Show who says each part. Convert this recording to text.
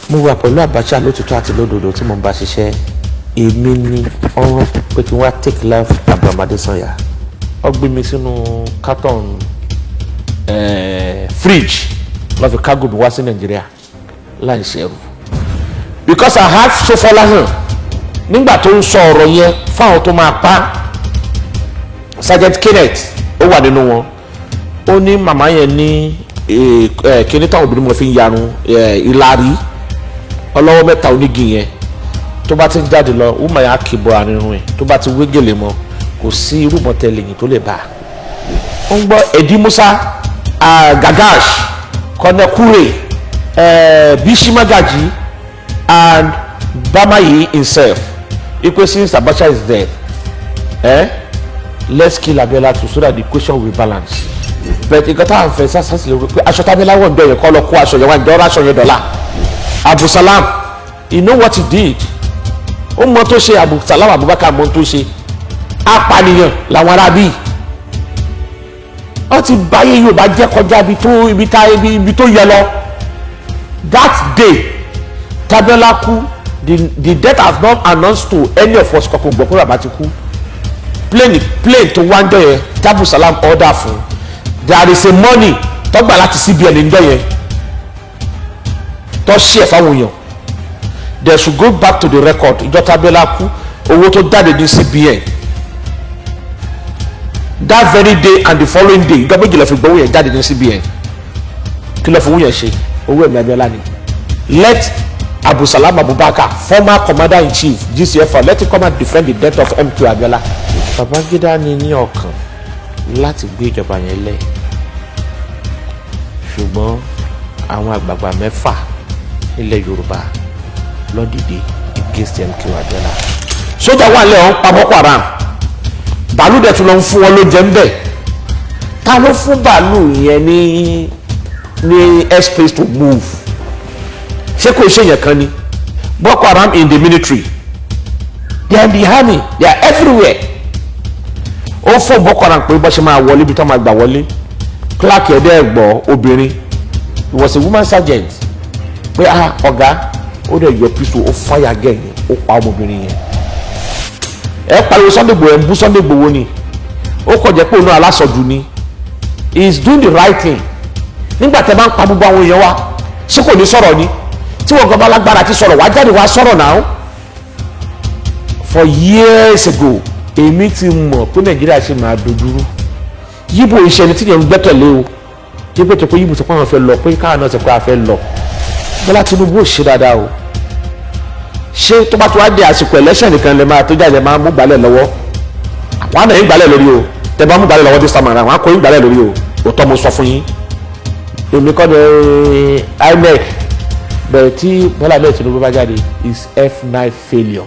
Speaker 1: Mo wà pẹ̀lú Abacha lótìtọ́ àti lódodo tí mo ń bá ṣiṣẹ́. Èmi ni ọ̀rọ̀ pé kí n wá take life Abraham Adesanya. Ó gbé mi sínú carton fridge lọ́ fi cargo mi wá sí Nàìjíríà láì ṣẹ̀rù, because I have Sofolahan nígbà tó ń sọ ọ̀rọ̀ yẹn fáwọn tó máa pa. Sergeant Kenneth, ó wà nínú wọn. Ó ní màmá yẹn ní kíní táwọn obìnrin mọ̀ fi ń yarun, ìlàrí ọlọ́wọ́ mẹ́ta onígi yẹn. Tó bá ti ń jáde lọ, woman yẹn á kì bọ àárín ẹ̀. Tó bá ti wé gèlè mọ́, kò sí irú mọ́tẹ́lẹ̀yìn tó lè bá a. Ó ń gbọ́ Edi Musa, Gagash, Kọ́nẹ́kúrè, Bishi Magaji and Bamayi himself, ipe since Abacha is dead, let's kill Abiola too so that the equation will be balanced. But nǹkan tá à ń fẹ́ sásì lè rò pé aṣọ tábílá wọ̀ ń bẹ̀ yẹn kọ́ lọ kó aṣọ yẹn wá ǹjọ́ aṣọ yẹn dọ̀la. Abdulsalam, you know what he did? Ó mọ tó ṣe. Abdulsalam Abubakar mọ tó ṣe. Apànìyàn làwọn arábí. Wọ́n ti báyé Yorùbá jẹ́ kọjá ibi tó ibi tá ibi tó yẹ lọ. That day t'Abiola kú, the death has not announced to any of us. Kọ́kọ́ gbọ́ pé bàbá ti kú. Plane tó wá ń jọ yẹn t'Abdulsalam order fún, there is a money tó gbà láti CBN níjọ́ yẹn tó ṣí ẹ̀ fáwọn èèyàn. They should go back to the record. Ìjọ t'Abiola kú, owó tó jáde ní CBN that very day and the following day, ìjọ 2 ló fi gbowó yẹn jáde ní CBN. Kí ló fowó yẹn ṣe? Owó ẹ̀mí Abiola ni. Let Abdulsalam Abubakar, former commander in chief GCFR, let him come and defend the death of MK Abiola. Babangida ní ọkàn láti gbé ìjọba yẹn lẹ̀, ṣùgbọ́n àwọn àgbààgbà mẹ́fà nílẹ̀ Yorùbá ló dìde against MK Abiola. Sójà wà lẹ́wọ̀n pa Boko Haram, bàálù dẹ̀ tún lọ ń fún wọn lóúnjẹ ńbẹ̀. Ta ló fún bàálù yẹn ní airspace to move? Ṣé kò ṣe yẹn kan ni? Boko Haram in the military, they are in the army, they are everywhere. Ó fún Boko Haram pé bó ṣe máa wọlé, ibi tó máa gbà wọlé. Clark ẹ̀dẹ́ ẹ̀gbọ́ obìnrin, he was a woman sergeant, pé, "Ah, ọ̀gá." Ó dẹ̀ yọ pistol, ó fire gẹ̀yìn, ó pa ọmọbìnrin yẹn. Ẹ pariwo Sunday Igboho, ẹ ń bú Sunday Igboho ni. Ó kọ̀ jẹ́ pé òun náà alásọjù ni. He is doing the right thing. Nígbà tẹ́ bá ń pa gbogbo àwọn èèyàn wa, ṣé kò ní sọ̀rọ̀ ni? Tí wọ́n gan bá lágbára ti sọ̀rọ̀, wá jáde wá sọ̀rọ̀ náà. For years ago, èmi ti mọ̀ pé Nàìjíríà ṣe máa dojúrú. Yíbo iṣẹ́ ni tí yẹn ń gbẹ́kẹ̀lé o. Yíbo tó pé yíbo sọ pé àwọn fẹ́ lọ, pé káwọn náà sọ pé a fẹ́ lọ. Bọ́lá Tinubu ò ṣe dáadáa o. Ṣé tó bá tó wá dé àsìkò election nìkan lè máa tó jáde, máa mú gbálẹ̀ lọ́wọ́? Àwọn àna yín gbálẹ̀ lórí o. Tẹ bá mú gbálẹ̀ lọ́wọ́ this time around, àwọn akọ yín gbálẹ̀ lórí o. Òótọ́ mo sọ fún yín. Èmi kọ́ ni INEC bẹ̀rẹ̀. Tí Bọ́lá Ahmed Tinubu bá jáde is F9 failure.